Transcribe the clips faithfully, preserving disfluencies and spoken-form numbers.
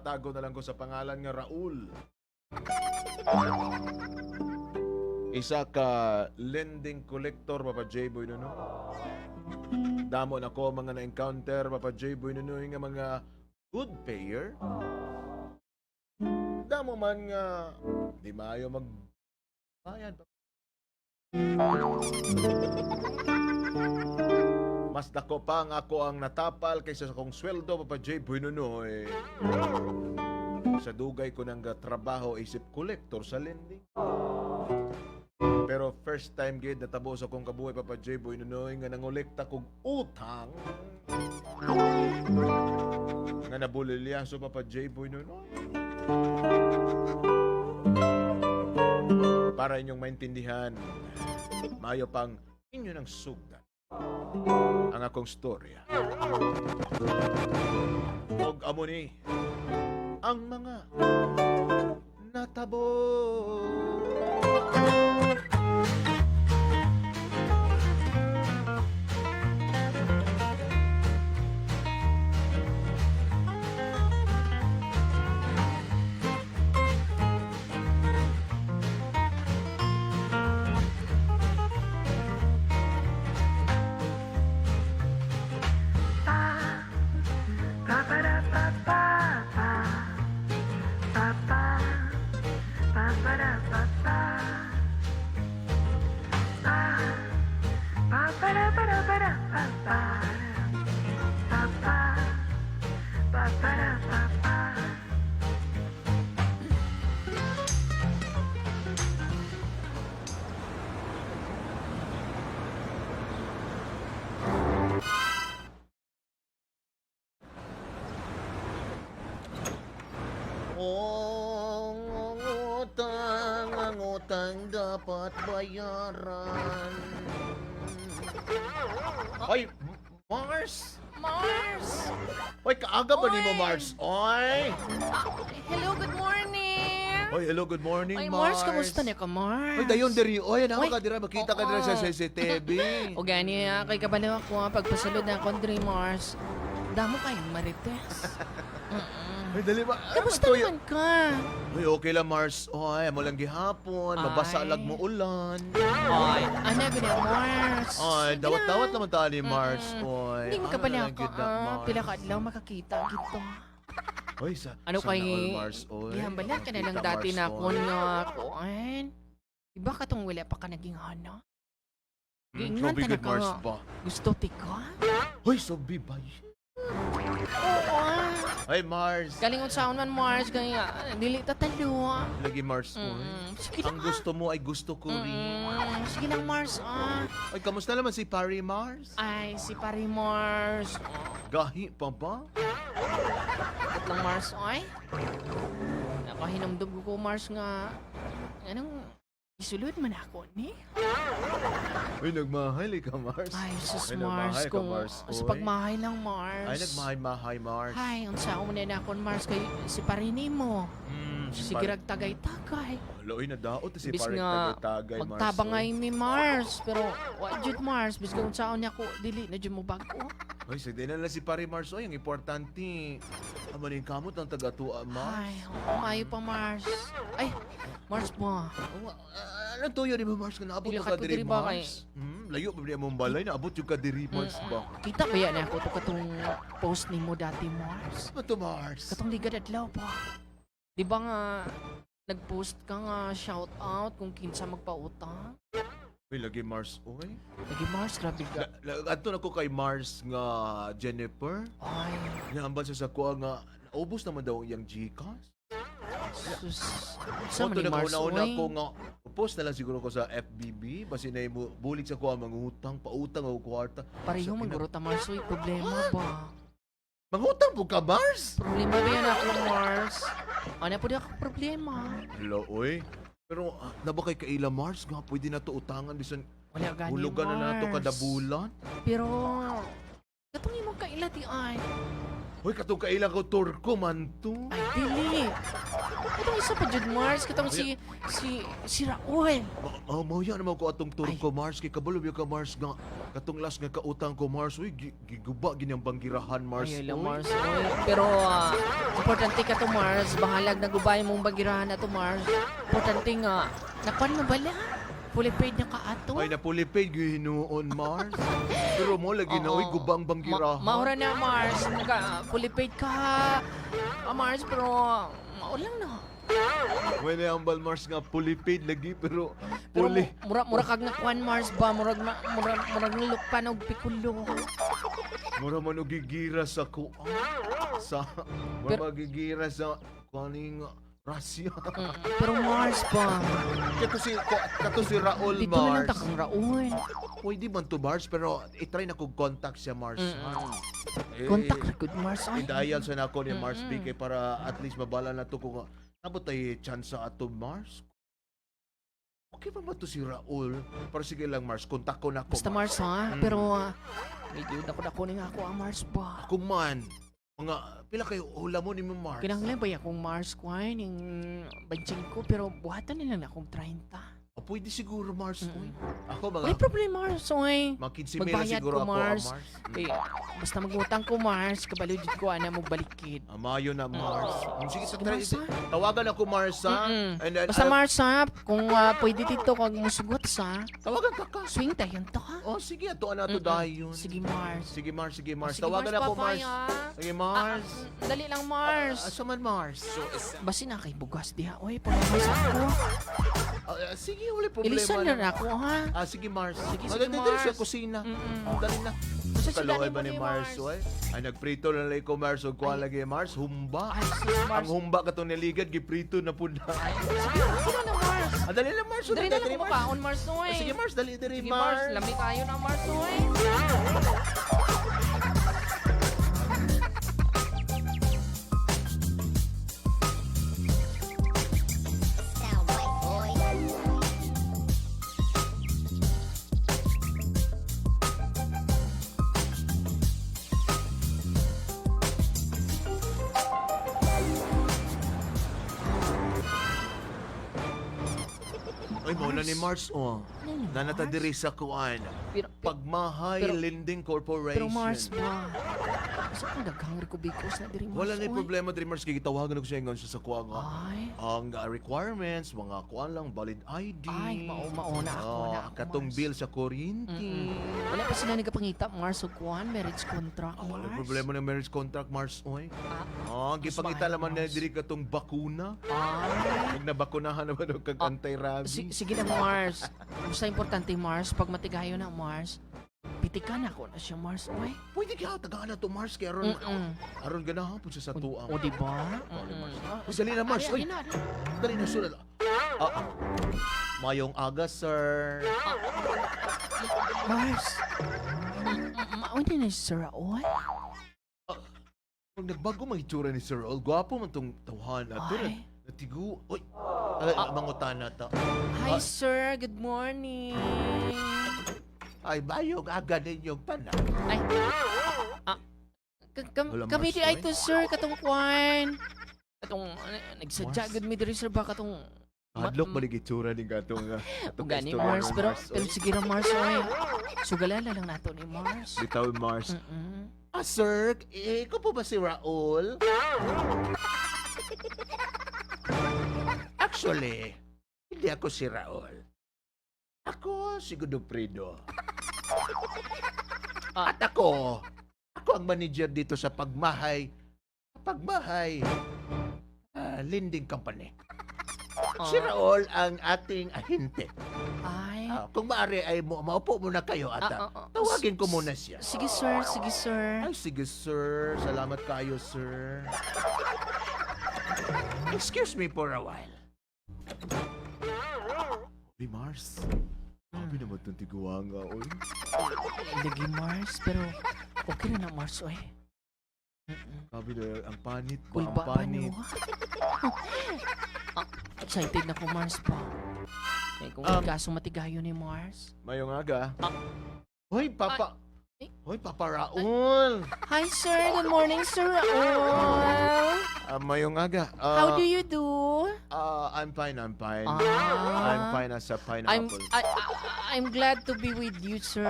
Tago na lang ko sa pangalan nga Raul. Isa ka lending collector, Papa J Boy Nuno. Damo na ko mga na-encounter, Papa J Boy Nuno, nga mga good payer. Damo man nga di maayo magbayad. Mas dako pa ang ako ang natapal kaysa sa kong sweldo, Papa J Boy Nunoy. Sa dugay ko nang trabaho isip kolektor sa lending. Pero first time gid natabo sa kong kabuhi, Papa J Boy Nunoy, nga nangolekta kog utang nga nabulilyaso, Papa J Boy Nunoy. Para inyong maintindihan, maayo pang inyo nang sugdan ang akong storya. Ug amo ni ang mga natabo. Ang utang, ang utang dapat bayaran. Ay, Mars! Mars! Oy, kaaga ba nimo, Oy! Mars? Oy! Ah, hello, good morning! Oy, hello, good morning, Ay, Mars, Mars! Kamusta na ka, Mars? Oy, dayon diri. Oy, ano Oy, ka dira? Makita ka dira sa oo. C C T V. O gani, ah, kay kabalo ako, ah, pagpasulod na akon diri, Mars. Damo kay Marites. Mm-mm. Ay, dali ba? Ay, Kamusta matuyo. Naman ka? Uy, okay lang, Mars. Oy, amo lang gihapon. Mabasa Ay. Lag mo ulan. Ay, ana gani, Mars. Ay, Sige dawat-dawat lang. Naman tani, Mars. Mm-mm. Oy, hindi mo ano ka pala lang ako, gid na, ah, Mars. Pila ka adlaw makakita gito. Oy, sa, Ano sana kay all, Mars, oy. Gihambalan ka na lang Makita, dati Mars, na oy. Akon nga kuan. Di ba katong wala pa ka naging hana? Hmm, Giingnan grabe ka na gud, ka Mars nga ba? Gusto ti ka? Hoy, sobi ba yun? Oo, ah. Ay, Mars. Galing unsaon man, Mars, kaya, ah, dili ta talo. Lagi, Mars, oy. Mm-mm. Sige Ang lang, ah. Gusto mo ay gusto ko rin. Mm-mm. Sige lang, Mars, ah. Ay, kamusta naman si Pari Mars? Ay, si Pari Mars. Gahi pa ba? Abot lang, Mars, oy. Nakahinumdum ko, Mars, nga, anong Isulod man ako ni. Uy, nagmahay ka, Mars. Ay, sus, Ay, Mars, nagmahay ka, kung Mars. Sa Uy. Pagmahay lang, Mars. Ay, nagmahay-mahay, Mars. Ay, unsa ako man na akon, Mars, kay si pare nimo. Mm, si Sige pare. Rag tagay-tagay. Hala, uy, nadaot si Bis pare nga, tagay-tagay, Mars, magtabangay uy. Mi, Mars, pero wa jud, Mars, bis kung unsaon niya ko, dili na jud mo bag-o. Ay, sige na lang si pare Mars, oy, ang importante, amo ning kamot ang taga-tua, Mars. Ay, maayo pa, Mars. Ay, Mars ba? Oh, ah, anong tuyo di ba, Mars, nga naabot Pila ka ka diri, diri ba Mars? Kay Hmm, layo ba niya mong balay? Naabot yung ka diri, Mars Mm. ba? Kita ba yan ako to katong post nimo dati, Mars? Ano to, Mars? Katong ligad adlaw pa. Di ba nga, nag-post ka nga shout out kung kinsa magpautang? Uy, lagi Mars, oy. Lagi Mars, grabe ka. La, la, adto na ko kay Mars nga Jennifer. Ay. Nahambal sa sakuha nga naubos naman daw ang iyang GCash. Sus. Sa Mao to, ni Mars, nagkauna-una oy. Ako nga, post na lang siguro ko sa F B B, basi na mo bulig sa kuha mangutang, pautang o kwarta. Pareho Sa man ina- guro ta, Mars, oy, problema ba? Mangutang po ka, Mars? Problema ba yan ako, Mars? Ano po di ako problema? Hello, oy. Pero ah, na ba kay kaila, Mars, nga pwede na to utangan bisan Wala gani, hulugan na nato Mars. Kada bulan? Pero, katong imong kaila di ay. Hoy, katong kaila ko, Turko man to. Ay, dili. Katong isa pa jud, Mars. Katong si, si, si Raul. Ma-, ma-, mao yan naman ko atong Turko, Ay. Mars. Kay kabalo biya ka, Mars, nga katong last nga kautang ko, Mars. Uy, gi-, giguba gini ang banggirahan, Mars. Ay, lang, Uy. Mars. Uy. Pero, ah, importante ka to, Mars. Bahalag nagubay mong banggirahan na to, Mars. Importante nga, nakuan na bala? Fully paid na ka ato? Ay, na fully paid, hinuon, Mars. Pero mo lagi na, Oo. Uy, gubang banggirahan. Ma-, maura na, Mars. Naka, fully paid ka, ah, Mars, pero mao lang na. May nahambal, Mars, nga fully paid lagi, pero Pero fully mu-, mura, mura kag nakuan, Mars, ba? Murag ma-, mura, murag nalukpan og pikulo. Mura man og gigira sa kuan. Sa, mura Pero ba gigira sa kuaning Russia. Mm, pero Mars pa. Kato si, ka-, kato si Raul, Dito na lang Mars. Ta kang Raul. Pwede man to, Mars, pero i-try na kog contact siya, Mars, Mm-mm. ha? Eh, Contact ra gud, Mars, ay. I-dial sa nako ni Mars Mm-mm. B K para at least mabala na to kung, ah, nabot ay tsansa ato, Mars. Okay pa ba to si Raul? Pero sige lang, Mars, kontakon ako, Basta Mars. Mars, ha? Mm. Pero, ah, medyo dako-dako ni nga ako, ah, Mars ba? Ako man. Mga, pila kayo hula mo ni mo, Mars? Kinahanglan ba akong Mars, kuan, ning benching ko, pero buhatan na lang akong treinta. Ah, pwede siguro, Mars, Mm. uy. Ako, mga Wala problema, Mars, uy. Mga quince mil na Magbayad siguro ko, ako, ah, Mars. Mars. Mm. Eh, basta magutang ko, Mars, kabalo jud ko, ana, magbalikid. Ah, mayo na, Mars. Mm. Mm, sige, sa Sige, try-, Mars, ha? Tawagan ako, Mars, ha? Mm-mm. And then, Basta, ah, Mars, ha? Kung, ah, pwede dito, kag musugot sa Tawagan ka ka. Swing dayon to, ha? Oh, sige, ato na to Mm-mm. dayon. Sige, Mars. Sige, Mars, sige, Oh, Mars. sige, Tawagan Mars, ako, Mars. Papaya. Sige, Mars. Ah, ah, mm, dali lang, Mars. Ah, asa man, Mars? So, is- Basi na kay bugas diha, oy, para mas ako. Ah, ah, sige, wala problema Ilisan na lang. Na ako, ha? Ah, sige, Mars. Sige, sige, Maganda din sa Mars. Kusina. Mm-mm. Dali na. Basta Kaluoy sudani ba mo ni ni Mars, Mars. Oy? Ay, nagprito na lang ko, Mars. O, kuha Ay. lagi, Mars. Humba. Ay, sus, Mars. Ang humba katong niligad, giprito na pud na. Ay, sige, sige na, Mars. Ah, dali lang, Mars. Dali na Dali, lang Mars. Makaon, Mars, oy. Ah, sige, Mars. Dali, dali, Sige, Mars. Mars. Lami kayo na, Mars, oy. Ay, mao na ni Mars. Mars, oh. Ano ni Nanata Mars? Diri sa kuan. Pero, Pagmahay pero, Lending Corporation. Pero Mars ba? Sa kung daghang recovicos na diri, Mars, Wala na oy. Problema diri, Mars. Kay gitawagan ko siya ingon siya sa kuan nga. Ay. Ang, ah, requirements, mga kuan lang, valid I D. Ay, mao, mao na ako Ah, na ako, katong Mars. Bill sa kuryente. Mm-mm. Wala pa sila nagapangita, Mars, og kuan, marriage contract, Ah, wala Mars. Problema ng marriage contract, Mars, oy. Ah, Ah, mas gipangita maayo, naman na Mars. Diri katong bakuna. Ay. Kung nabakunahan naman daw kag Ah, anti-rabies. si-, sige na, Mars. Basta importante, Mars, pag matigayon na, Mars, pitikan ako na siya, Mars, oy. Pwede kaya tagaan na to, Mars, kay aron, Mm-mm. aron ganahan po siya sa O, tuang. O, di ba? Dali, Mars. Mm-mm. Ah, Uy, dali na, Mars. ari, Uy, ari na, ari na. Dali na, sulod. Ah, ah. Mayong aga, sir. Mars. Mm, mm, mm, mauna na si Sir Raul? Ah, kung nagbago mang itsura ni Sir Raul, gwapo man tong tawhana. Pero Ay. natigo, oy, ah, Ah. mangutana ta. Hi, Ah. sir. Good morning. Ay, bayog aga ninyong tanan. Ay. Ah, ka-, kam-, Wala, kami Mars, di ay oy. To, sir, katong kwan. Katong, ah, nagsadya Mars. Gud mi diri, sir, ba, katong Hadlok mat-, ba ning itsura ning katong, ah, katong Gani, kaistorya Mars, mo, pero, Mars, pero oy? Sige ra, Mars, oy. Sugalan na lang nato ni Mars. Bitaw, Mars. Mm-mm. Ah, sir, eh, ikaw po ba si Raul? Actually, hindi ako si Raul. Ako si Godofredo. Ah. At ako, ako ang manager dito sa Pagmahay, Pagmahay, ah, Lending Company. Si Ah. Raul ang ating ahente. Ay. Ah, kung maaari ay mo-, maupo muna kayo at, Ah, ah, ah, ah. Tawagin ko S-, muna siya. Sige, sir. Sige, sir. Ay, sige, sir. Salamat kayo, sir. Excuse me for a while. Uy, Mars. Grabe Hmm. naman tong tiguwanga, oy. Lagi, Mars, pero okay na na, Mars, oy. Mm-mm. Grabe na ang panit ba? Kulba Ang ba panit. Niyo? Ah, excited na ko, Mars, pa. Eh, kung Um, kaso matigayon ni Mars. Mayong aga. Ah. Hoy, Papa. Hoy, Papa Raul! Hi, sir. Good morning, Sir Raul. Ah, mayong aga. How Ah, do you do? ah, I'm fine, I'm fine. Ah. I'm fine as a I'm, pineapple. I, I, I'm glad to be with you, sir.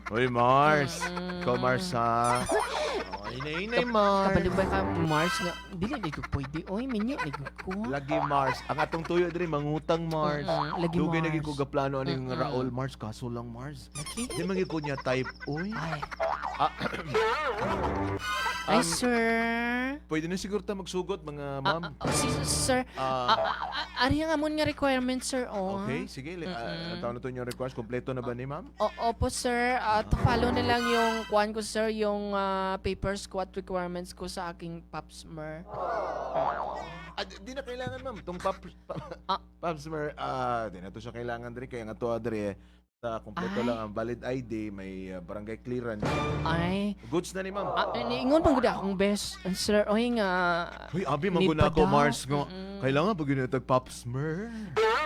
Hoy, Mars. Mm. Ikaw, Mars, ha? Oh, inay-inay, Kab-, Mars. Kabalo ba ka, Mars, nga dili na ko pwede. Oy, minyo na gyud ko. Lagi, Mars. Ang atong tuyo diri, mangutang, Mars. Mm-mm. Lagi, Dugay na gyud ko Mars. Gaplano aning Mm-mm. Raul, Mars. Kaso lang, Mars. Lagi? Di man gyud ko niya type, oy. Ay. Ah, Ay, um, sir. Pwede na siguro ta magsugot, mga Ah, ma'am. ah, oh, si, sir. Ah. Ah, ah, ah, ari ang amon nga requirement, sir, oh. Okay, sige. Li-, ah, Mm-mm. ang tawag na to yung request. Kompleto na ba ni ma'am? O-, opo, sir. Ah, to follow na lang yung, kuwan ko, sir, yung, ah, papers ko at requirements ko sa aking pap smear. Ah, di, di na kailangan, ma'am. Tong pap-, pa-, Ah. pap smear, ah, di na to siya kailangan diri. Kaya nga to, ah, diri, eh, sa kompleto Ay. lang ang valid I D, may, ah, barangay clearance. Ay. Goods na ni ma'am. Ah, eh, niingon man gud akong best, sir. Oy, nga, Uy, abi, need maguna pa ako, daw. Mars, nga. Mm-mm. Kailangan pag yun yung tag-pap smear.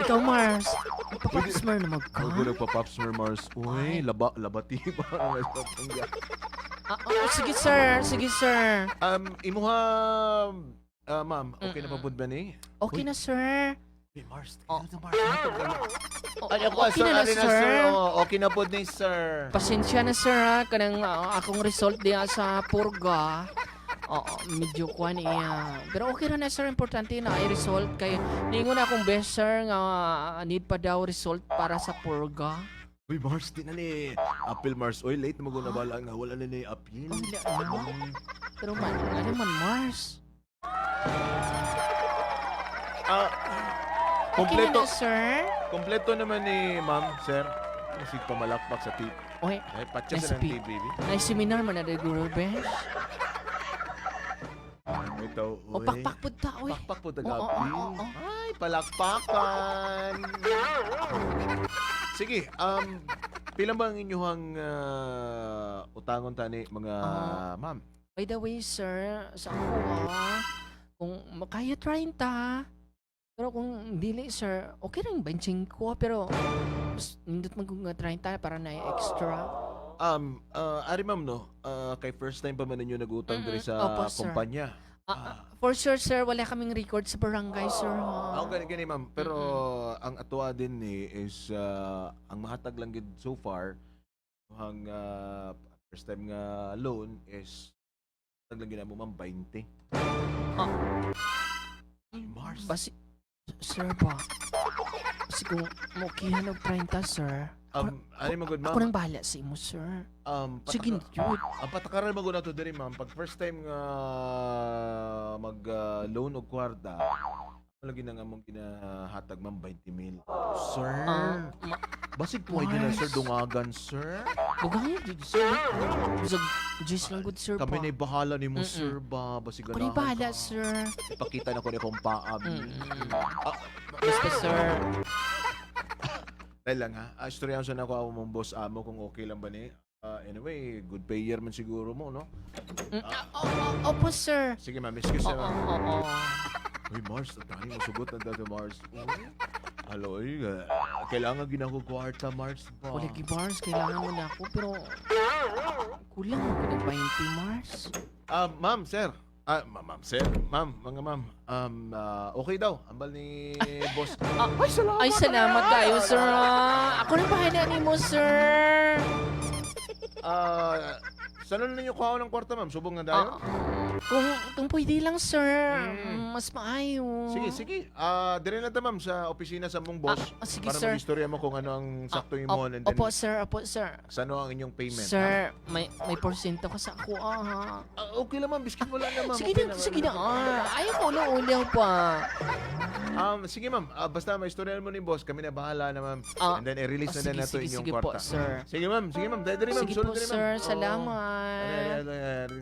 Ikaw, Mars, Pwede. Pag-pap smear na magka? Huwag ko nagpa-pap smear, Mars. Uy, Ay. laba-, labati ba? Ah, oh, sige, sir. Sige, sir. Um, imuha, ah, ma'am, okay na pa Mm-mm. pud ba ni? Okay Uy. na, sir. Uy, Mars, Oh. tingnan mo, Mars. Oh, Ano ko, okay sir, na na, ano na, sir? sir? Oh, okay na pud ni, sir. Pasensya na, sir, ha, kanang, ah, akong result diya sa purga. Oo, medyo kuwan iya. Pero okay ra na, sir. Importante na ay result. Kay niingon akong best, sir, nga need pa daw result para sa purga. Uy, Mars, di na ni apil, Mars. Uy, late na mag-una Ah? bala nga wala na ni apil. Oh, wala na? Mm. Pero man, ano man, Mars? Ah, Okay na kompleto, na, sir? kompleto naman ni ma'am, sir. Sige, pamalakpak sa T V. Oy, Ay, patya nice sa ng pi-, T V. nice seminar man na, Guru Besh. Ito, O, uy. pakpak pud ta, uy. Pakpak pud ta, Oo, gabi. oo, oo. Ay, palakpakan. Sige, um, pila ba ang inyuhang, ah, utangon tani, mga Ah. ma'am? By the way, sir, sa ako, ah, kung makaya treinta, pero kung dili, sir, okay lang twenty-five, pero mas nindot man kung nga treinta para na extra. Um, ah, ari, ma'am, no? Ah, kay first time pa man ninyo nag-utang Mm-mm. diri sa Opo, sir. kumpanya. Ah, ah, Ah. for sure, sir, wala kaming record sa barangay, sir, ha? Ah, gani, gani, ma'am. Pero Mm-mm. ang atua din ni is, ah, ang mahatag lang gid so far, ang, ah, first time nga loan is, ang lagi na mo, ma'am, twenty. Ah. Ay, Mars. Basi, sir ba? Basi kung mo kihan og treinta, sir. Um, Ako, ano mo, good ako ma'am? nang bahala sa imo, sir. Um, Sige, pataka-, yun. Ang patakaran mo na to diri, ma'am. Pag first time nga mag, ah, loan og kwarta, lagi na nga mong ginahatag, ma'am, twenty mil. Sir, Ah, ma-, basig pwede na, sir, Mars. dungagan, sir. Dungagan, yun, sir. Bisag diyes lang gud, sir, Kami pa. na'y bahala nimo, Mm-mm. sir, ba? Basig Ako na'y ganahan bahala, ka. sir. Ipakita na ko ni kong paab. Mm-mm. Ah, Basta, sir. Dahil lang, ha? Ah, istoryahan sa nako ako mong boss amo kung okay lang ba ni. Ah, anyway, good payer man siguro mo, no? Mm, Ah. ah, o-, o-, opo, sir. Sige, ma'am. Excuse Oo, na, ma'am. oo. Uy, Mars, ang dami mo sugot ang dati, Mars. Uy. Hello, uy, ah, kailangan ginako kwarta, Mars, ba? Wala, gi-, Mars, kailangan mo na ako, pero kulang mo ko ng twenty, Mars. Ah, ma'am, sir. Ah, ma-, ma'am, sir. Ma'am, mga ma'am. Um, ah, okay daw. Ambal ni boss. Ah, Ay, salamat, ay, salamat salamat. kayo, sir, ah. Ako nang bahala nimo, sir. Ah, saan na ninyo kuhaon ang kwarta, ma'am? Subong na dayon? Ah, kung, kung pwede lang, sir, Mm. mm, mas maayo. Sige, sige. Ah, dire na ta, ma'am, sa opisina sa mong boss Ah, ah, sige, para sir. mag-istorya mo kung ano ang Ah, sakto yung op-, mo, and then opo, sir, opo, sir. Saan ang inyong payment, Sir, ha? may, may porsyento ka sa ako, ah. Ah, okay lang, ma'am. Biskin mo lang naman. Sige Okay na, lang, sige na, ma'am. ah. Ayaw ko ulaw-ulaw pa. Um, sige, ma'am. Ah, basta may istorya mo ni boss, kami na bahala na, ma'am. Ah, And then, i-release ah, na din sige, nato sige, inyong sige po, kwarta. sir. Sige, ma'am. Sige, ma'am. Dali, dali, ma'am. Sige Sulod po, dali, ma'am. sir. Oo. Salamat. Dali, dali, dali, dali.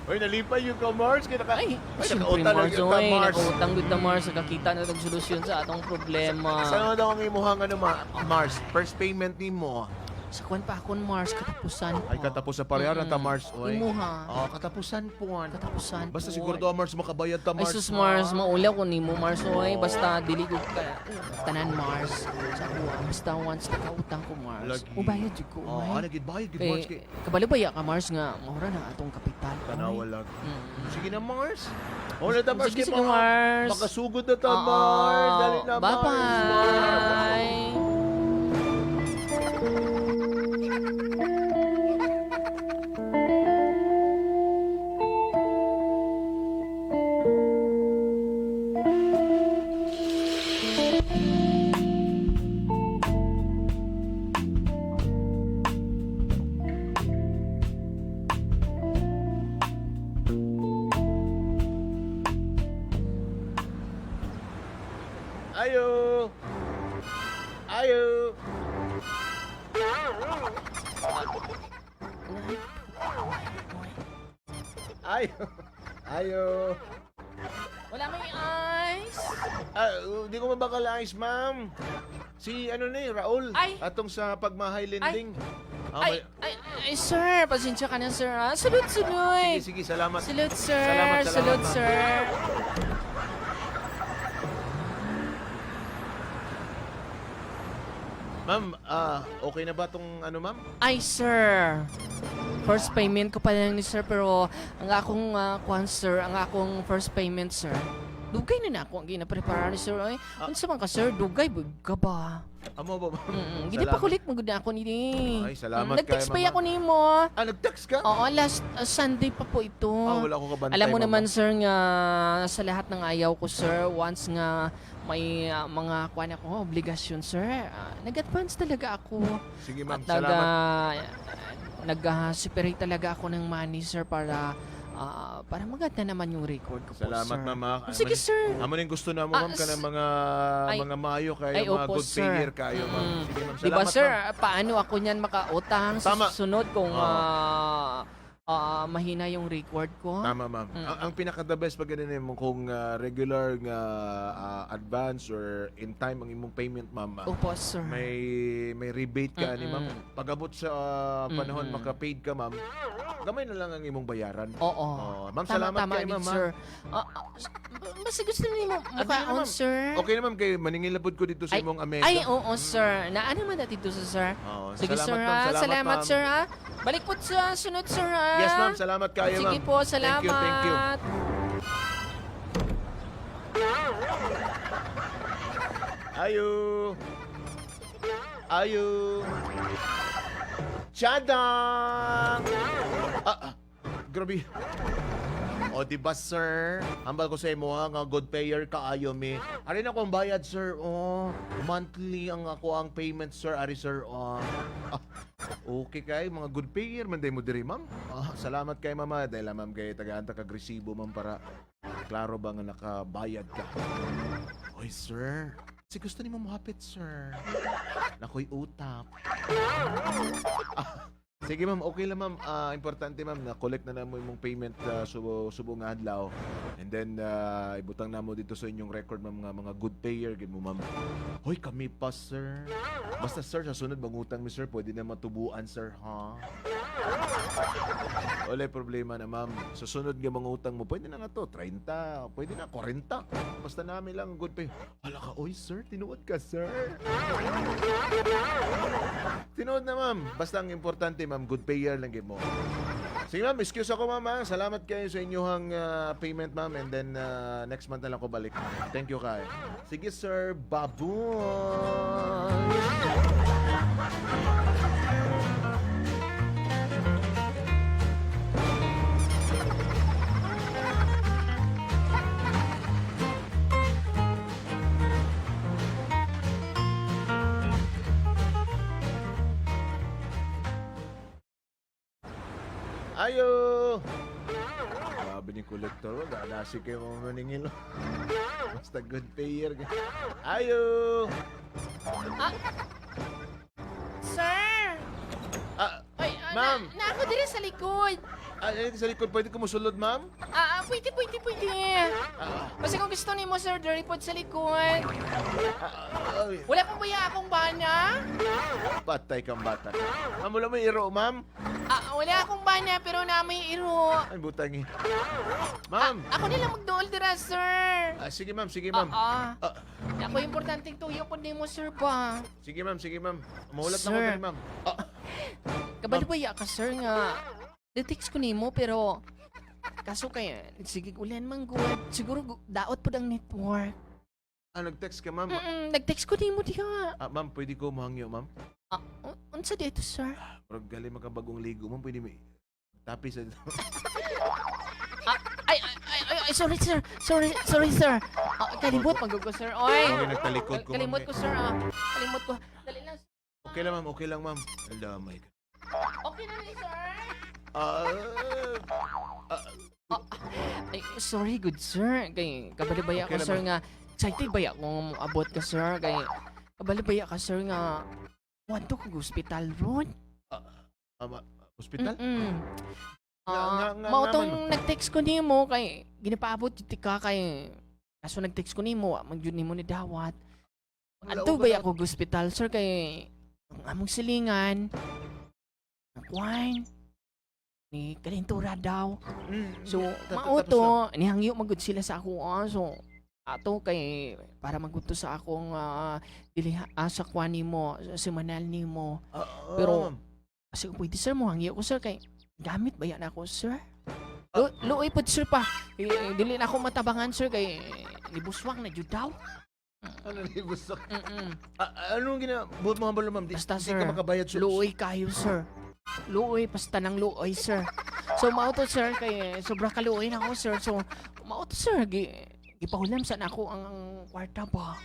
Uy, Nalipay yung ka, Mars. Kaya naka-, Ay, ay, siyempre, nakautang na Mars, yung ka, oy, Mars. Nakautang gud ta, Mars. Nakakita na tag solusyon sa atong problema. Sa, sa ano daw ang imuhang, ano, ma-, Mars? First payment nimo? Sa kwan pa akon, Mars, katapusan pa. Ay, katapusan pa. Pareha ra ta, mm, Mars, oy. Imuha. Oh, katapusan po. Katapusan po. Basta siguro daw, Mars, makabayad ta, Mars, ha? Ay, sus, Mars, maulaw ko nimo, Mars, oy. Oo. Basta dili ko ka-, tanan, Mars. Sa ako, ah, basta once nakautang ko, Mars. Lagi. Mubayad jud ko, oh, oy. Ah, nagbayad jud, Mars, kay Kabalo baya ka, Mars, nga mahura na atong kapital, oy? Tanawa lang. Mm. Sige na, Mars. Oh, na ta, Mars, sige, kay sige, mga Mars. Makasugod na ta, oo, Mars. Dali na, Mars. Bye-bye. Ayo! Ayo! Ayo! Ayo! Wala may ice. Ah, uh, di ko mabakal ice, ma'am. Si ano ni, Raul, ay, atong sa Pagmahay, ay, Lending. Ah, ay, may ay, ay, sir, pasensya ka na, sir, ha? Sunod-sunod. Sige, sige, salamat. Sunod, sir. Salamat, salamat, sunod, ma'am, sir. Ma'am, ah, okay na ba tong ano, ma'am? Ay, sir. First payment ko pa lang ni sir, pero ang akong, ah, kuwan, sir, ang akong first payment, sir. Dugay na na ako ang ginaprepara ni sir, ay. Ah. Unsa man ka, sir? Dugay, bug ka ba? Amo ba, ma'am? Mm-mm. Salamat. Ginapakulit mo gud ako ni. Ay, salamat. Mm, nag-text kaayo, pa ma'am, ako nimo. Ah, nag-text ka? Oo, last, ah, Sunday pa po ito. Ah, wala ko kabantay, ma'am. Alam mo naman, sir, nga sa lahat ng ayaw ko, sir, once nga may, ah, mga kuwan ako, obligasyon, sir, ah, nag-advance talaga ako. Sige, ma'am. At nag-, salamat, ah, nag-, ah, separate talaga ako ng money, sir, para, ah, para maganda naman yung record ko po, sir. Salamat, ma'am, ah. Sige, sir. Amo ni, amo ning gusto namo, ma'am, ah, kanang mga, ay, mga maayo kaayo, ay, mga opo, good payer kaayo, ma'am. Mm. Sige, ma'am. Di ba, salamat, sir, ma'am, ah, paano ako niyan makautang sa susunod kung, ah, ah, mahina yung record ko? Tama, ma'am. Mm. Ang, ang pinaka-the best pag ganun mo kung, ah, regular nga, ah, advance or in time ang imong payment, ma'am, ah, opo, sir, may, may rebate ka ani, ma'am. Mm-mm. Pag-abot sa, ah, panahon, mm-mm, maka-paid ka, ma'am, gamay na lang ang imong bayaran. Oo. Oh, ma'am, salamat kaayo, ma'am, ha. Tama, tama gid, sir. Ah, ah, s-, b-, basta gusto nimo, ah, di na, ma'am, mukaon, sir? Okay na, ma'am, kay maningil na pud ko dito sa imong amesa. Ay, oo, sir. Naa naman na dito sa sir. Oo, sige, salamat, sir, ma'am. Ha? Salamat, sir, ha? Balik po sa sunod, sir, ha? Yes, ma'am. Salamat kaayo, ma'am. Sige po, salamat. Thank you, thank you. Ayo. Ayo. Chadang! Ah, ah. Grabe. O, di ba, sir? Hambal ko sa imo, ha, nga good payer kaayo mi. Ari na akong bayad, sir. Oh, monthly ang ako ang payment, sir. Ari, sir. Oh. Ah, okay kay mga good payer man day mo diri, ma'am. Ah, salamat kay mama. Dahil, ma'am, kay tagaan ta kag resibo, ma'am, para klaro ba nga nakabayad ka. Oy, sir. Si gusto nimo mohapit, sir. Nakoy utap. Ah, sige, ma'am. Okay lang, ma'am. Ah, importante, ma'am, na-collect na namo imong payment, ah, subo, subo nga adlaw. And then, ah, ibutang namo dito sa inyong record, ma'am, nga mga good payer gid mo, ma'am. Hoy, kami pa, sir. Basta, sir, sa sunod, mangutang mi, sir, pwede na matubuan, sir, ha? Walay problema na, ma'am. Sa sunod nga mangutang mo, pwede na nga to, treinta, pwede na, kwarenta. Basta nami lang ang good pay. Hala ka, oy, sir, tinuod ka, sir. Tinuod na, ma'am. Basta ang importante, ma'am, good payer lang gid mo. Sige, ma'am, excuse ako, ma'am, ha? Salamat kayo sa inyuhang, ah, payment, ma'am, and then, ah, next month na lang ko balik. Thank you kayo. Sige, sir, baboy. Ayo! Grabe ni kolektor, wag na si kayo mga maningil. Basta good payer. Ayo! Ah! Sir! Ah, ay, ah, ma'am! Na, na ako diri sa likod. Ah, eh, sa likod, pwede ko mosulod, ma'am? Ah, ah, pwede, pwede, pwede. Ah. Basta kung gusto nimo, sir, diri pod sa likod. Ah, ay. Wala pa baya akong bana? Patay kang bata ka. Ma'am, wala may iro, ma'am? Ah, wala akong bana, pero na may iro. Ay, butang eh. Ma'am. Ah, ako na lang magduol dira, sir. Ah, sige, ma'am, sige, ma'am. Oo. Ah. Ako, importanteng tuyo pod nimo, sir, ba? Sige, ma'am, sige, ma'am. Mahulat na ko Sir. diri, ma'am. Ah. Kabalo Ma'am. baya ka, sir, nga na-text ko nimo, pero kaso kay, sige, ulan man gud. Siguro gu-, daot pod ang network. Ah, nag-text ka, ma'am? Mm-mm, nag-text ko nimo diha. Ah, ma'am, pwede ko mohangyo, ma'am? Ah, un-, unsa di ito, sir? Murag gali makabagong ligo, ma'am. Pwede may tapi sa Ah, ay, ay, ay, ay, ay, sorry, sir. Sorry, sorry, sir. Ah, kalimot, magugo, sir. Oy. Okay, nagtalikod ko, ma'am, Kalimot eh. ko, sir, ah. Kalimot ko. Dali lang, sir. Okay lang, ma'am. Okay lang, ma'am. Ang damay ka. Okay na ni, sir? Ah, ah, Ah, ay, sorry, good, sir. Kay, kabalo baya Okay ko, lang, sir, ma'am. nga excited baya ko nga moabot ka, sir. Kay, kabalo baya ka, sir, nga wadto ko hospital ron. Ah, ah, ma-, hospital? Mm-mm. Nga, Ah, nga, nga, mao nga tong man. nag-text ko nimo kay ginapaabot jud ka kay kaso nag-text ko nimo, wa man jud nimo nadawat. Wala, Adto wala. ba ako hospital, sir, kay ang among silingan, ang kuwan, ni kalintura daw. Mm, So, ta-, ta-, mao tapos to, na. nihangyo magud sila sa ako, ah. So, ato kay para magud to sa akong, ah, dili ha-, ah, sa kuwan nimo, sa semanal nimo. Ah, Pero, ma'am. Kasi kung pwede, sir, mohangyo ko, sir, kay gamit baya na ako, sir. Ah. Lu-, luoy pod, sir, pa. Eh, dili na ako matabangan, sir, kay nibuswang na jud daw. Ano ni busok? Mm-mm. Ah, anong gina-, buhat mo hambal, ma'am? Di, Basta, di sir, ka makabayad, sir. luoy kayo, sir. Luoy, basta nang luoy, sir. So, mao to, sir, kay sobra ka luoy na ako, sir. So, mao to, sir, gi-, gipahulam sa nako ang, ang kwarta ba?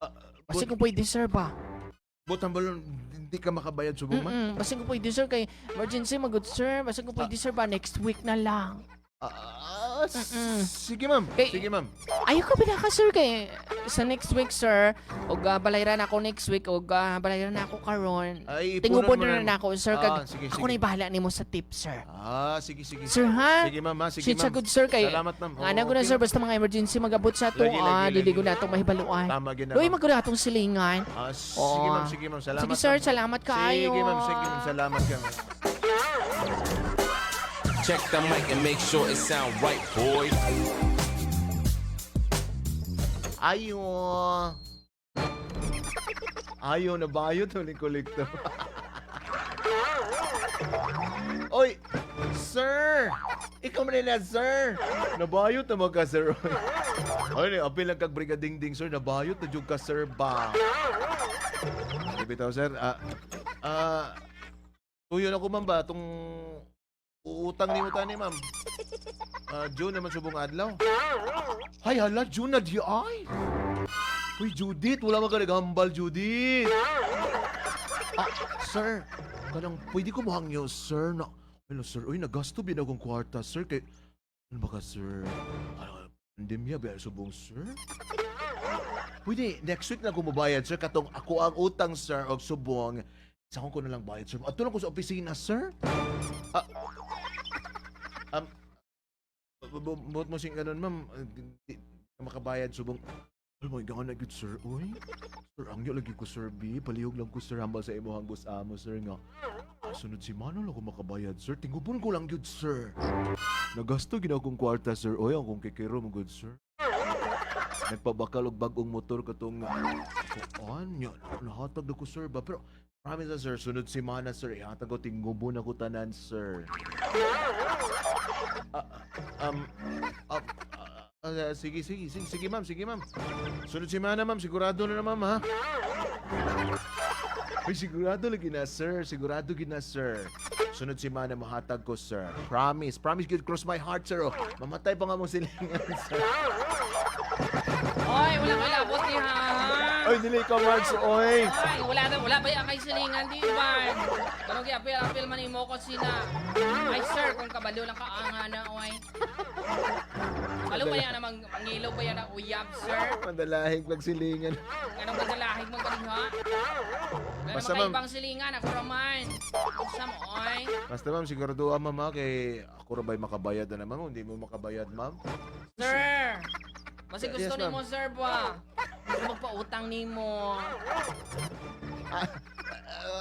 Ah, Kasi but kung pwede, sir, ba? Buot hambal, di, di ka makabayad subong, ma'am? Mm-mm. Basin kung pwede, sir, kay emergency magud, sir. Basin kung Ah. pwede, sir, ba, next week na lang. Ah, s-, Mm-mm. sige, ma'am. Kay, Sige, ma'am. ayaw ka ba na ka, sir, kay sa next week, sir, og, ah, balayran ako next week, og, ah, balayran ako karon. Ay, ipunon Tingubo mo na na lang. ako, sir, kag Ah, sige, ako sige. na ibahala nimo sa tip, sir. Ah, sige, sige. Sir, ha? Sige, ma'am, ha? Sige, Sinsya ma'am. gud, sir, kay Salamat, ma'am. nga Oo, na gud na, okay sir, lang. basta mga emergency mag-abot sa ato, Lagi, ah, lagi, dili lagi. gud na atong mahibaluan. Tama gid na, Luoy ma'am. magud atong silingan. Ah, sige, Oo. ma'am, sige, ma'am. Salamat, Sige, sir, ma'am. salamat Sige, kaayo. ma'am, sige, ma'am. Salamat ka, ma'am. Check the mic and make sure it sound right, boys. Ayo. Ayo, nabayot ang kolektor. Oy, sir! Ikaw man na, sir! Nabayot na ka, sir. Ay, ni, apil lang kag brigadingding, sir. Nabayot na jud ka, sir, ba? Sige, bitaw, sir. Ah, ah, tuyo na ko, ma'am, ba? Itong utang ni utang ni, ma'am. Ah, June naman subong adlaw. Hay, hala, June na di ay. Uy, Judith, wala man ka naghambal, Judith. Ah, sir, kanang pwede ko mohangyo, sir, na, hello, sir. Uy, nagasto bitaw akong kwarta, sir. Kay, ano ba ka, sir? Ah, pandemya ba subong, sir? Pwede, next week na ko mobayad, sir. Katong ako ang utang, sir, og subong, sa akong ko na lang bayad, sir. Ato lang ko sa opisina, sir. Ah, um, bu-, bu-, buot mo sing ganun, ma'am. Ah, di, di ka makabayad, subong. Alam mo, ikaw na gyud, sir, uy. Sir, hangyo lagi ko, sir, B. Palihog lang ko, sir, hambal sa imo hanggos amo, sir, nga. Ah, sunod semana lang ko makabayad, sir. Tingubon ko lang gyud, sir. Nagasto gid akong kwarta, sir. Oy, ang kong kikiro mo, good, sir. Nagpabakal og bag-ong motor katong, ah, kuan, nya, nahatag na ko, sir, ba? Pero, promise na, sir, sunod semana, sir, ihatag ko, tingubon ako tanan, sir. Ah, um, ah, ah, ah, sige, sige, sige, sige, ma'am, sige, ma'am. Sunod semana, ma'am, sigurado na na, ma'am, ha? Uy, sigurado lagi na, sir. Sigurado gid na, sir. Sunod semana, mahatag ko, sir. Promise. Promise, good, cross my heart, sir, oh. Mamatay pa nga mong silingan, sir. Oy, wala ko labot diha. Oy, dili ka, Marks, oy. Oy, wala na, wala ba yung kay silingan, di ba? Pero gi-apil-apil man imo ko sina. Ay, sir, kung kabalo lang ka, anga na, oy. Kabalo ba yan na mang-, mangilog ba yan na uyab, sir? Madalahig pagsilingan. Anong madalahig mo ganun, ha? Basta, ma'am. Makaibang silingan, ako ra man. Buksa mo, oy. Basta, ma'am, siguraduha, ma'am, ha, kay ako ra ba'y makabayad na naman? Hindi mo makabayad, ma'am. Sir! Basi gusto nimo, sir, ba? Gusto magpautang nimo. Ah,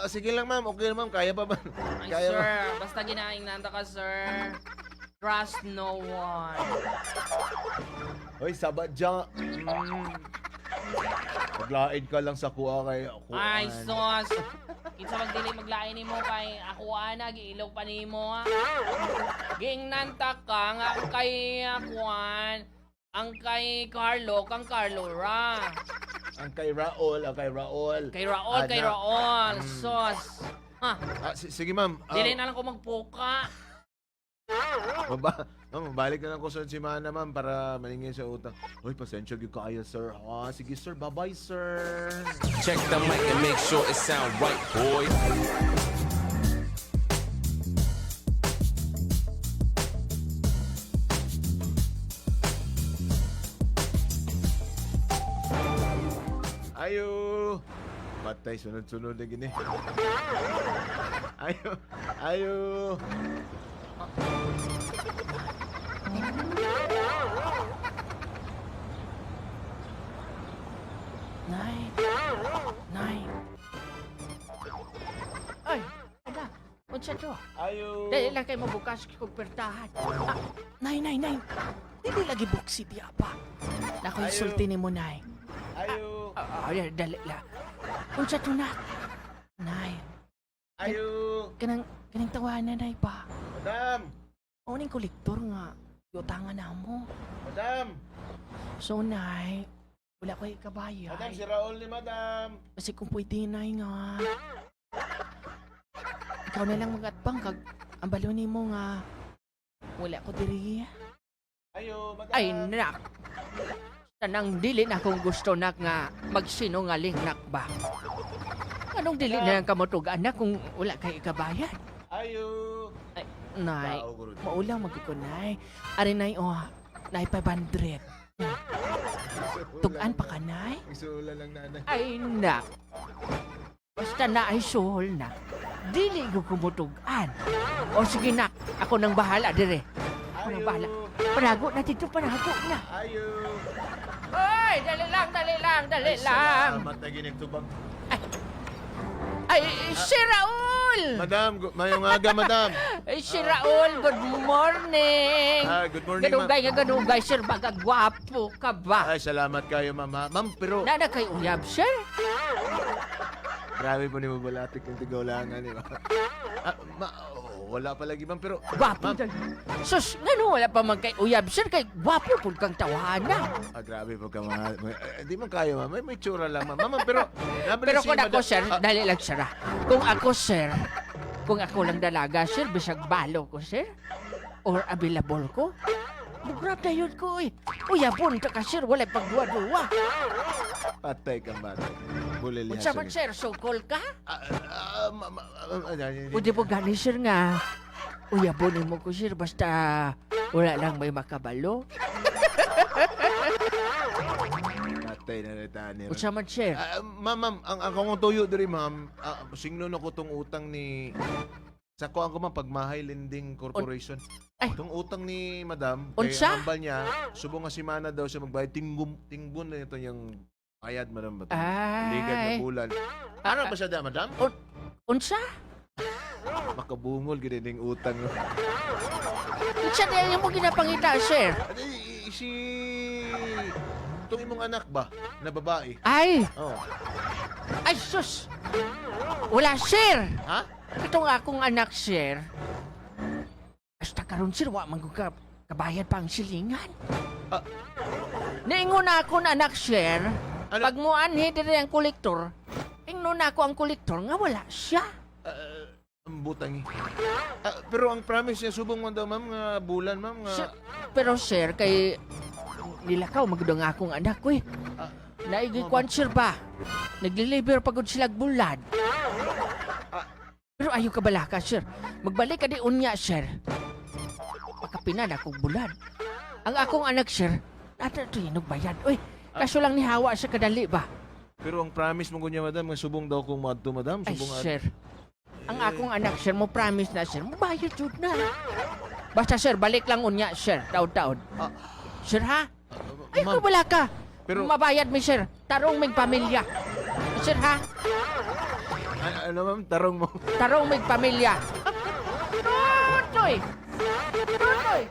ah, sige lang, ma'am. Okay lang, ma'am. Kaya pa, ma'am. Ay, kaya, sir. Basta ginaing nanda ka, sir. Trust no one. Hoy, sabat dyan. Mm. Maglain ka lang sa kuha kay kuan. Ay, sus. Kinsa magdili maglain nimo kay ako ana, giilog pa nimo, ha? Giingnan ta ka nga ang kay, ah, kuan, ang kay Carlo, kang Carlo ra. Ang kay Raul, ang kay Raul. Kay Raul, kay Raul. Mm. Sus. Ha? Ah, si-, sige, ma'am. Ah, dili na lang ko magpuka. Maba-, ma'am, mabalik na lang ko sa semana, ma'am, para maningil sa utang. Uy, pasensya gyud kaayo, sir. Ah, sige, sir. Bye-bye, sir. Check the mic and make sure it sound right, boy. Ayo. Patay, sunod-sunod na gini. Ayo, ayo. Nay. Nay. Ay, anak, unsa to? Ayo. Dali lang kay mabukas kog pertahan. Ah, nay, nay, nay. Dili lagi buksi diya pa. Nakoy sulti nimo, nay. Ayo. Ah, ah, ah, dali lang. Unsa to, nak? Nay. Ayo. Kanang, kanang tawanan, nay, ba? Madam! Mao ning kolektor nga giutangan namo. Madam! So, nay, wala ko'y ikabayad. Madam, si Raul ni Madam. Kasi kung pwede, nay, nga. Ikaw na lang mag-atbang kag ang balon nimo nga wala ko diri. Ayo, madam. Ay, nak. Tanang dili na akong gusto, nak, nga magsinungaling, nak, ba? Anong dili na lang kamo tug-an, nak, kung wala kay ikabayad? Ayo. Ay, nay, maulang magkukunay. Ari, nay, oh, nay, five hundred. Tug-an pa ka, nay? Isuula lang, nanay. Ay, nak. Basta naay suhol na, dili ko kumutug-an. O sige, nak, ako nang bahala dire. Ako nang bahala. Panago na dito, panago na. Ayo. Oy, dali lang, dali lang, dali lang. Ay, salamat na ginagtubag. Ay, ay, si Raul! Madam, gu-, mayong aga, madam. Ay, si Raul, good morning. Ah, good morning, ma'am. Gadugay nga gadugay, sir, baga gwapo ka ba? Ay, salamat kayo, ma'am, ha? Ma'am, pero... Naa na kay uyab, sir? Grabe po ni mabalatik yung tigawlangan, di ba? Ah, ma-, oh, wala pa lagi, ma'am, pero... Gwapo, ma'am. Sus, ngano wala pa man kay uyab, sir? Kay gwapo pud kang tawhana. Ah, grabe po ka, mga, mga, eh, di man kayo, ma'am. May, may tsura lang, ma'am. Ma'am, pero... Pero kung ako, sir, ah, dali lang, sir, ah. Kung ako, sir, kung ako lang dalaga, sir, bisag balo ko, sir. Or available ko? Bugrap na yun ko, eh. Uyabon ta ka, sir. Walay pagduwa-duwa. Patay ka, patay. Bulilihan. Unsa man, sir? Sukol ka? Ah, ah, ma-, ma-, ah, ah, ah, ah, pwede po gani, sir, nga uyabon mo ko, sir, basta wala lang may makabalo. Patay na rin, Tani. Unsa man, sir? Ah, ma'am, ma'am, ang, ang akong tuyo diri, ma'am, ah, singlo na ko tong utang ni Sa kuan ko, ma'am, Pagmahay Lending Corporation. Ay. Itong utang ni madam, kay unsa? Ang hambal niya, subong nga semana daw siya magbayad, tinggum-, tingbon na ito niyang bayad, madam, ba? Ay. Ligan nga bulan. Ah, ano ba siya da, madam? Un-, unsa? Makabungol, gini ning utang. Unsa na yung mo ginapangita, sir? Ay, si, itong imong anak ba, na babae? Ay! Oh. Ay, sus! Wala, sir! Ha? Katong akong anak, sir, hasta karon, sir, wa man ko ka-, kabayad pa ang silingan. Ah. Niingon na ako na anak, sir, ano? Pag muanhi diri ang kolektor, ingnon na ako ang kolektor nga wala siya. Ah, ang butang eh. Ah, pero ang promise niya, subong man daw, ma'am, nga bulan, ma'am, nga... Sir, pero, sir, kay nilakaw magud ang akong anak ko, eh. Ah, naigi ma'am. Kwan, sir, ba? Nagliliver pa gud sila bulad. Ah, pero ayaw kabalaka, sir. Magbalik ka di unya, sir. Pakapinan akong bulad. Ang akong anak, sir, nata to yung bayad. Uy, kaso lang nihawa siya kadali ba? Pero ang promise mo kunya, madam, nga subong daw kung madto, madam, Ay, subong ad- sir. Ang Eh. akong anak, sir, mo promise na, sir. Mabayad jud na. Basta, sir, balik lang unya, sir. Taod-taod. Ah. Sir, ha? Ah, Ay, ma'am. Kung wala ka. Pero Mabayad mi, sir. Tarong mig pamilya. Sir, ha? Ano, ano, ma'am? Tarong mo? Tarong mig pamilya. Tutoy! Tutoy!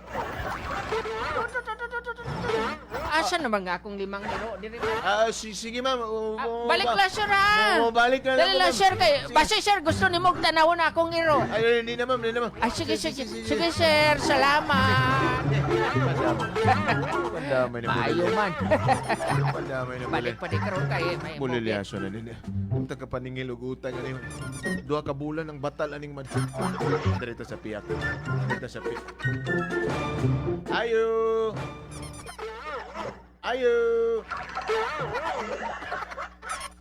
Asa naman nga akong limang iro? Diri na. Ah, si-, sige, ma'am. O, Ah, o, balik ba-, lang, sir, ha? o, balik na lang Dali ako, lang, ma'am. sir, kay Sige. basi, sir, gusto nimo og tanawon akong iro. Ay, hindi na, ma'am, hindi na, ma'am. Ay, sige, Sige, sige. sige, sige. Sige, sir, salamat. Pandamay na Maayo bulilya. man. Pandamay na Balik bulilya. pa di karon kay may Bulilyaso na din. Ang tagapaningil og utang, ano yun? Duha ka bulan ang batal aning man. Dito sa piyak. Dito sa piyak. Ayo! Ayo!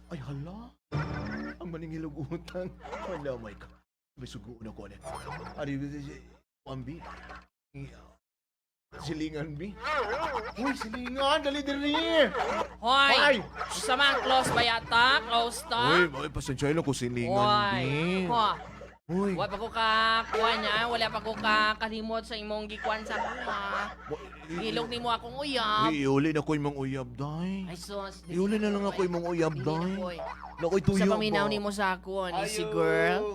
Ay, hala. Ang maningil og utang. Hala, my God. May sugoon ako, ano? Ari, si, si, Juan B. Silingan, B. Uy, silingan, dali diri. Hoy! Hoy! Sa mga close ba yata? Close ta? Uy, uy, pasensya lang ko, silingan, Hoy! B. Hoy! Hoy! Wa pa ko ka, kuha niya, wala pa ko ka kalimot sa imong gikuan sa kuha. Wa-, i-, Gilog nimo akong uyab. Uy, iuli na ko imong uyab, day. Ay, sus, dili Iuli na lang ako ako, eh. imong uyab, Dili na day. ko, eh. Nakoy Sa tuyo paminaw ba? nimo sa ako, ani, si Ayaw. girl?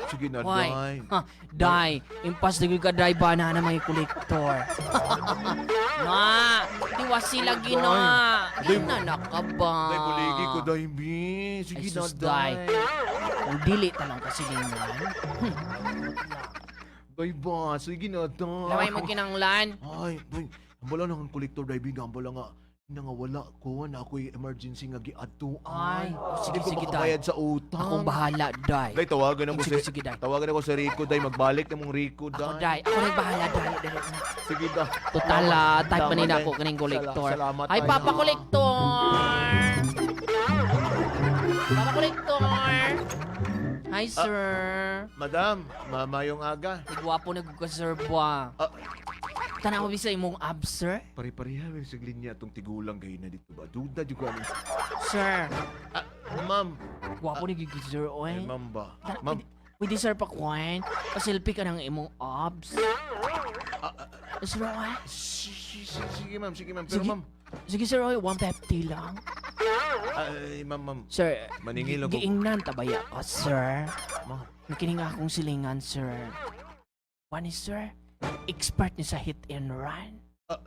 Sige na, Hoy. day. Ha, day, impas na gyud ka, day, ba na na may kolektor. Na, tiwasi lagi Day. na. Day, Di na nakabang. day, buligi ko, day, bi. Sige Ay, na, sus, day. day. Kung dili tanang kasilingan. Hmm. Day, ba, sige na, day. Lamay mo kinanglan. Ay, day, hambala na ang kolektor, day, bi, hambala nga, nangawala ko, na ako'y emergency nga giadtuan. Ay, oh, sige, Hindi ko sige, day. makabayad sa utang. Akong bahala, day. Day, tawagan ako Sige, si, sige, day. tawagan ako sa Rico, day. Magbalik na mong Rico, Ako, day. day. Ako nagbahala, day. Dali na. Sige, day. Total, Salamat. ah, type man Salamat, nila day. ako kaning Sala-, kolektor. salamat, Ay, day, Papa ha? Kolektor! Papa Kolektor! Hi, Ah, sir. Madam, ma-, mayong aga. Ay, gwapo na gud ka, sir, ba? Ah. Tanaw, bisa imong abs, sir? Pare-pareha, may siglinya atong tigulang kayo na dito ba? Duda, di ko alam. Sir. Ah, ma'am. Gwapo ni gigi, sir, oy. Ay, ma'am ba? Ta-, Ma'am. pwede, pwede, sir, pakuhain? Paselfie ka ng imong abs. Ah, ah, Sir, oy. si-, si-, si-, sige, ma'am. Sige, ma'am. Pero, Sige. ma'am. Sige, sir, oy, one fifty lang. Ay, ma'am, ma'am. Sir, Maningil gi-, ako. giingnan ta baya ka, sir? Ma'am. Nakining akong silingan, sir. Wani, sir, expert ni sa hit and run. Ah.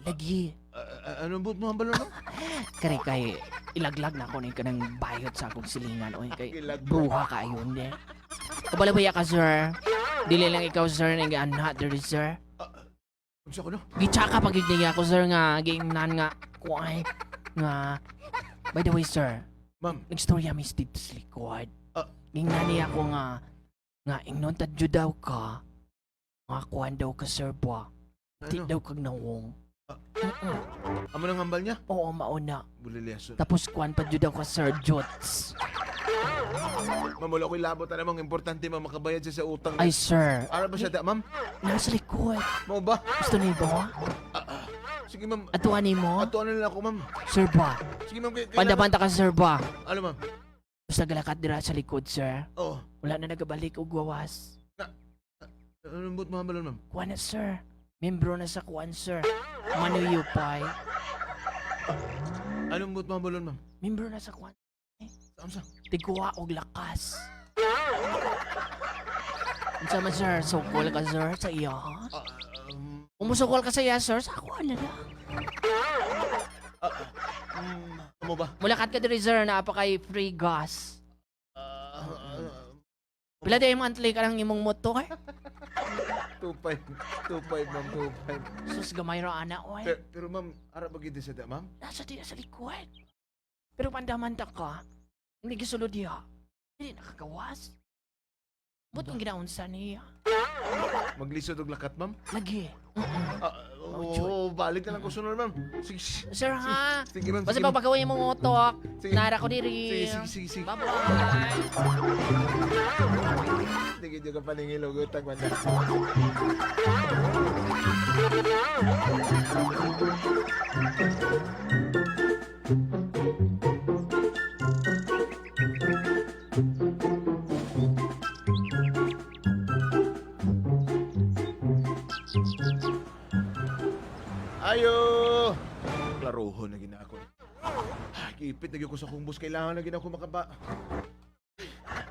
Lagi. Ah, ah, anong buot mo, hambal, ma'am? Kari kay ilaglag na ako ni kanang bayot sa akong silingan, oy, kay Ilaglag. bruha kaayo ni. Kabalo baya ka, sir? Dili lang ikaw, sir, nang anha diri, sir. Ah, unsa ko, no? Gitsaka pa gid niya ako, sir, nga giingnan nga, kuan, nga, by the way, sir, Ma'am. nagstorya mi dito sa likod. Ah. Giingnan niya ako nga, nga ingnon ta jud daw ka, nga kuan daw ka, sir, ba? Ti Ano? daw kag nawong. Ah. Mm-mm. Amo nang hambal niya? Oo, mao na. Bulilyaso. Tapos kuan pa jud daw ka, Sir Jots. Ma'am, wala ko'y labot. Alam mo, ang importante, ma'am, makabayad siya sa utang. Ay, sir. Ara ba siya, da, ma'am? Nasa likod. Mao ba? Gusto niyo ba? Ah, ah. Sige, ma'am. Atuan niyo mo? Atuan na lang ako, ma'am. Sir ba? Sige, ma'am. Kay-, kailangan Panda-panda ka, sir ba? Ano, ma'am? Basta galakat dira sa likod, sir. Oo. Wala na nagabalik og gawas. Na, anong buot mo hambalon, ma'am? Kuan na, sir. Membro na sa kuan, sir. Manuyupay. Anong buot mo hambalon, ma'am? Membro na sa kuan. Sa unsa? Tigkuha og lakas. Unsa man, sir? Sukol ka, sir, sa iya, ha? Ah, um, Kung musukol ka sa iya, sir, sa ako na lang. Ah, ah, um, amo ba? Mulakat ka diri, sir, na apa kay free gas. Ah, ah, Pila day monthly ka ng imong motor? Two five. Two five, ma'am. Two five. Sus, gamay ra ana, oy. Pero, pero, ma'am, ara ba gid sa da, ma'am? Nasa di sa likod. Pero pandaman ta ka, hindi gisulod diha. Hindi nakagawas. Buot ang ginaunsa niya. Maglisod og lakat, ma'am? Lagi. Mm-mm. Ah, Oh, oo, Joy. Balik na lang ko sunod, ma'am. Sige, sige. Sir, ha? Sige, ma'am. Basta Sige, ma'am. pagpagawa yung mga utok. Sige. Nara ko diri. Sige, sige, sige, sige. Bye-bye. Sige, di ka paningil, utang man na. Ayo! Klarohon na gina ako. Ah, gipit na gyud ko sa akong boss. Kailangan na gina ako makaba.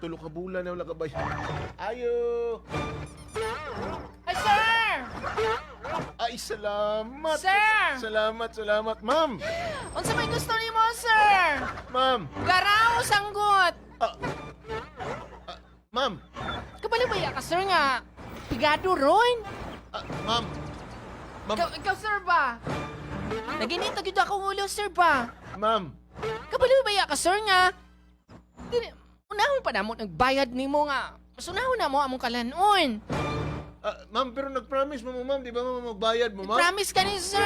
Tulo ka bulan na wala ka bay. Ayo! Ay, sir! Ay, salamat! Sir! Salamat, salamat, ma'am! Unsa may gusto nimo, sir? Ma'am! Garaw, sanggot! Ah, ah, ma'am! Kabalo baya ka, sir, nga pigado ron? Ah, ma'am! Ma'am! Ikaw, ikaw, sir, ba? Naginita gyud akong ulo, sir, ba? Ma'am! Kabalo baya ka, sir, nga Dili, unahon pa namo nagbayad nimo nga mas unahon namo among kalan-on. Ah, ma'am, pero nag-promise mo, ma'am, di ba, ma'am, magbayad mo, ma'am? Promise ka ni, sir.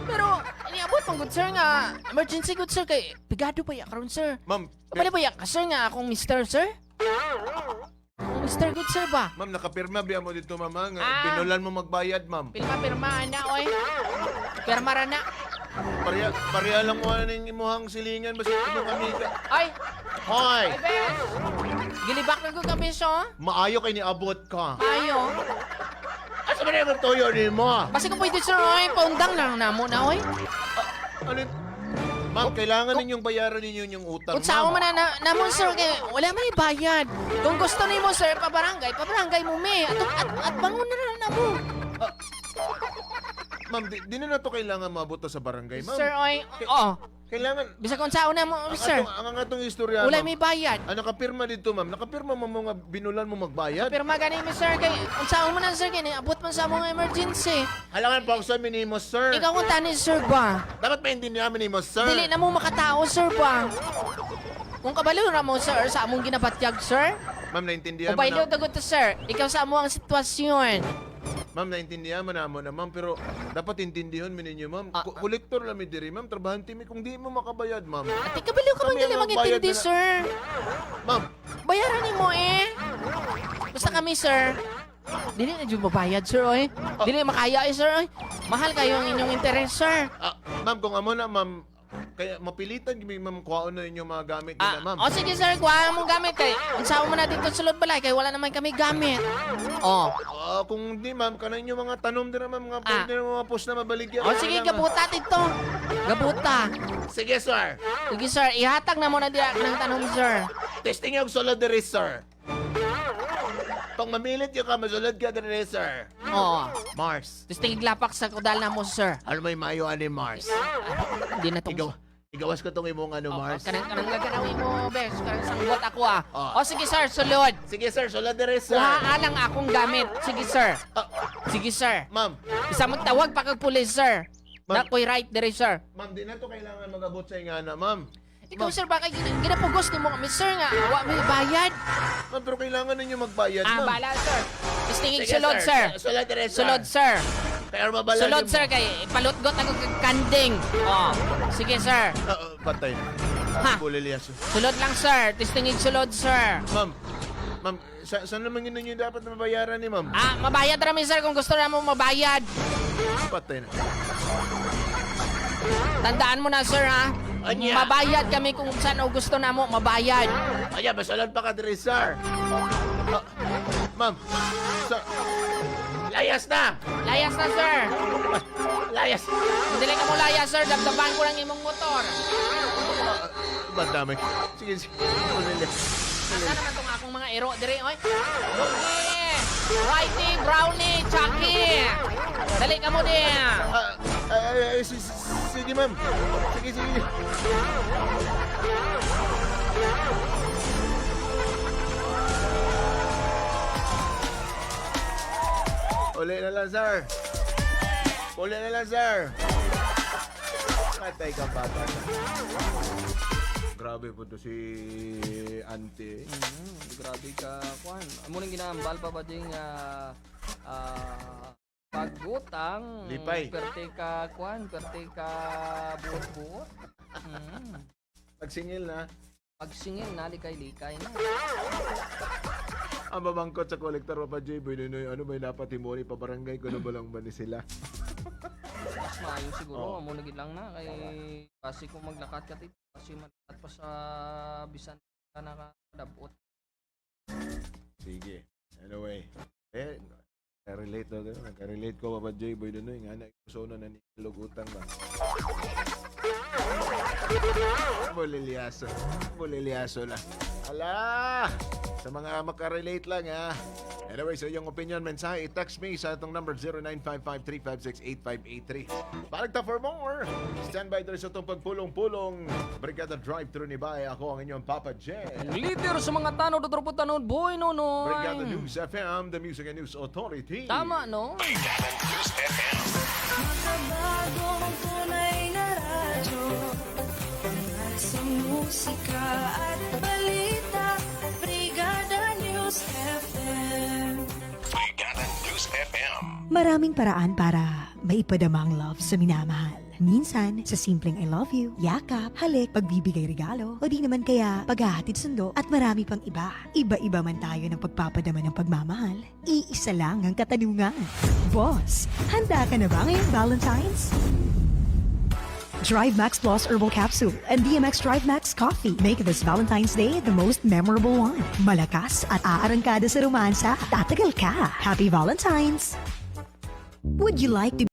Pero, niabot man gud, sir, nga emergency gud, sir, kay pigado pa ya karon, sir. Ma'am, Kabalo pa ya ka, sir, nga akong mister, sir? Akong mister gud, sir, ba? Ma'am, nakapirma biya mo dito, ma'am, ha, nga Ah. binulan mo magbayad, ma'am. Pirma, pirma, ana, oy. Pirma ra na. Pareha, pareha lang mo ning imuhang silingan, basta imong amiga. Ay! Hoy! Ay, bes! Gilibak na gud kami, so? Maayo kay niabot ka. Maayo. Asa ba na yung tuyo ni mo? Basi kung pwede, sir, oy, paundang na lang namo na, oy. Ano yun? Ma'am, kailangan ninyong bayaran ninyo yung utang, Unsaon ma'am. man na, na, namo, sir, kay wala may bayad. Kung gusto nimo, sir, pabarangay, pabarangay mo, mi. At, at, at bangon na lang namo. Ah, ma'am, di, di na nato kailangan maabot to sa barangay, ma'am. Sir, oy, Kay-, oh. kailangan Bisag unsaon na mo, Ang sir. atong, ang, ang atong istorya, Wala ma'am. may bayad. Ang nakapirma dito, ma'am. Nakapirma mo, mo nga binulan mo magbayad. Pirma gani mi, sir, kay unsaon mo na, sir, kay niabot man sa among emergency. Halangan po ako sa minimo, sir. Ikaw ang tani, sir, ba? Dapat maintindihan mo nimo, sir. Dili na mo makatao, sir, ba? Kung kabalo ra mo, sir, sa among ginabatyag, sir. Ma'am, naintindihan mo Ubaylo na. tagot to, sir. Ikaw sa amo ang sitwasyon. Ma'am, naintindihan mo na mo na, ma'am, pero dapat intindihon mi ninyo, ma'am. Ah, Ko-, ah. kolektor lang mi diri, ma'am. Trabahante mi kung di mo makabayad, ma'am. Ate, kabalo ka Kami man dili ang magbayad magintindi, na sir. Ma'am. Bayaran nimo eh. Basta kami, sir. Dili na jud mabayad, sir, oy. Ah. Dili makaya, eh, sir, oy. Mahal kayo ang inyong interes, sir. Ah, ma'am, kung amo na, ma'am, kaya mapilitan kami, ma'am, kuhaon na inyong mga gamit Ah, nila, ma'am. oh, sige, sir, kuha mo gamit kay unsaon mo na dito sulod balay kay wala naman kami gamit. Oh. Ah, kung di, ma'am, kanang inyong mga tanom dira, ma'am, mga Ah. pwede na mga post na mabaligya, Oh, kaya sige, lang, ma'am. gabuta dito. Gabuta. Sige, sir. Sige, sir, ihatag na mo na diya ng tanom, sir. Testing yung sulod diri, sir. Kung mamilit yung ka, masulod ka diri, sir. Oo. Mars. Gusto iglapak sa kudal na mo, sir. Ano may mayo ani, Mars? Di na to. Igaw-, igawas ko tong imong ano, Oo, Mars. kanang, kanang gaganawi mo, bes. Kanang sanggot ako, ah. Oh. O, sige, sir, sulod. Sige, sir, sulod diri, sir. Kuhaa lang akong gamit. Sige, sir. Ah. Sige, sir. Ma'am. Isa magtawag pa kag pulis, sir. Ma'am. Na ko'y right diri, sir. Ma'am, di na to kailangan mag-abot sa ingana, ma'am. Ikaw, Ma'am. sir, baka gina-, ginapugos nimo kami, sir, nga wa may bayad. Ma'am, pero kailangan ninyo magbayad, Ah, ma'am. bala, sir. Testingig Sige, sulod, sir. sir. Su-, sulod, dire, sir. Sulod, sir. Kaya mabala Sulod, nimo. sir, kay palutgot ako kag kanding. Oh, sige, sir. Ah, ah, patay. Ha? Bulilyaso. Sulod lang, sir. Testingig sulod, sir. Ma'am, ma'am, Sa, saan naman yun ninyo dapat mabayaran ni ma'am? Ah, mabayad ra mi, sir, kung gusto na mo mabayad. Patay na. Tandaan mo na, sir, ha? Anya? Mabayad kami kung saan o gusto na mo mabayad. Anya, masulod pa ka diri, sir. Ah, ma'am, sir. Layas na! Layas na, sir. Layas. Hindi lang ka mo layas, sir. Dabdaban ko lang imong motor. Ah, madami. Sige, sige. Asa naman tong akong mga iro diri, oy? Lugi! Whitey, Brownie, Chucky! Dali ka mo di! Ah, ah, ah, si-, si-, sige, ma'am. Sige, sige. Uli na lang, sir. Uli na lang, sir. Patay ka, bata. Grabe po to si Auntie. Mm, grabe ka, kwan. Amo nang ginahambal pa ba ding, ah, ah, pagbutang? Lipay. Perte ka, kwan, perte ka buot-buot. Mm. Pagsingil na. Pagsingil na, likay-likay na. Ang babangkot sa kolektor, Papa J, Boy Nonoy, ano may dapat himuon, ipabarangay ko na ba lang ba ni sila? Maayo siguro, Oo. amo na gid lang na kay Tama. basi kung maglakat ka dito, basi maglakat pa sa bisan ka nakadabot. Sige. Anyway. Eh, relate daw. Relate ko, Papa J, Boy Danoy, nga na, gusto na naninilog utang ba? Bulilyaso. Bulilyaso lang. Ala! Sa mga makarelate lang, ha? Anyway, so yung opinion, mensahe, i-text me sa atong number, zero nine five five three five six eight five eight three. Balik ta for more. Standby diri sa atong pagpulong-pulong Brigada Drive-Thru ni Bay. Ako ang inyong Papa J. Ang leader sa mga tanod, utro po tanod, Boy Nonoy. Brigada News F M, the Music and News Authority. Tama, no? Makabagong tunay na radyo. Sa musika at balita, Brigada News F M. Brigada News F M. Maraming paraan para maipadama ang love sa minamahal. Minsan, sa simpleng "I love you," yakap, halik, pagbibigay regalo, o di naman kaya paghahatid sundo at marami pang iba. Iba-iba man tayo ng pagpapadama ng pagmamahal. Iisa lang ang katanungan. Boss, handa ka na ba ngayong Valentine's? Drive Max Plus Herbal Capsule and D M X Drive Max Coffee make this Valentine's Day the most memorable one. Malakas at aarangkada sa romansa. Tatagal ka. Happy Valentine's! Would you like to